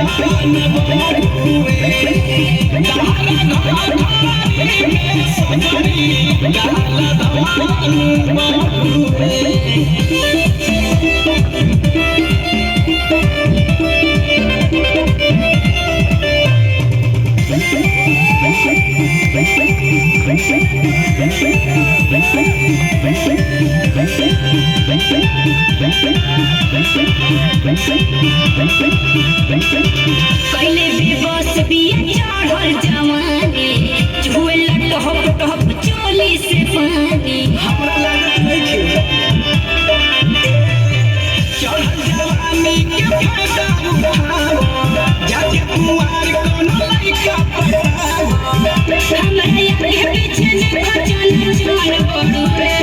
धन बड़ुए तारा घाघरी में सगरी काला धन बड़ुए। कैले बेबस बिया चढ़ल जवानी, झुएला टहप टहप चोली से पानी। हमरा लागत नइखे चढ़ल जवानी के फायदा उठाओ, जाके कुंवार कोनो लइका पटाओ। हमरा आगे पीछे देखो जान जान बड़ुए,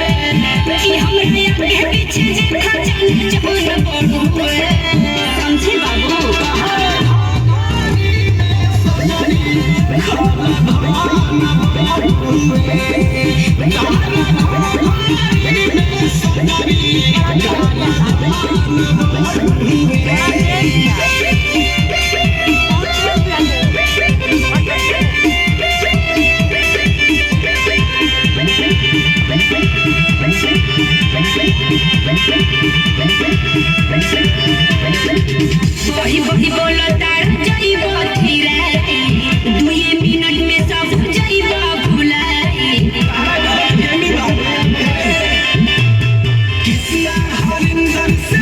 कि हमरा आगे पीछे देखो जान जान बड़ुए। समझे बाबू? बही बही बोलो तार जइबो थिराई, दुए मिनट में सब जइबो भुलाई। किसना हरिंदर से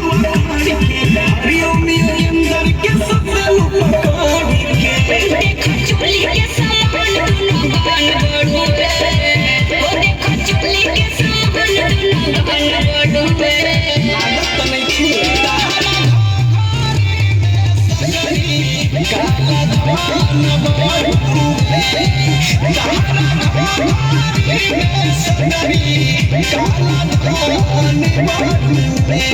बोलू के हरिओम योगेंद्र के ससुर पकड़ के। देखो चोली के सामान दुनो गान बड़ुए, ओ देखो चोली के सामान दुनो गान बड़ुए। लागत नइखे तारा घाघरी में सगरी काला धन बड़ुए तारा घाघरी में सगरी काला धन बड़ुए।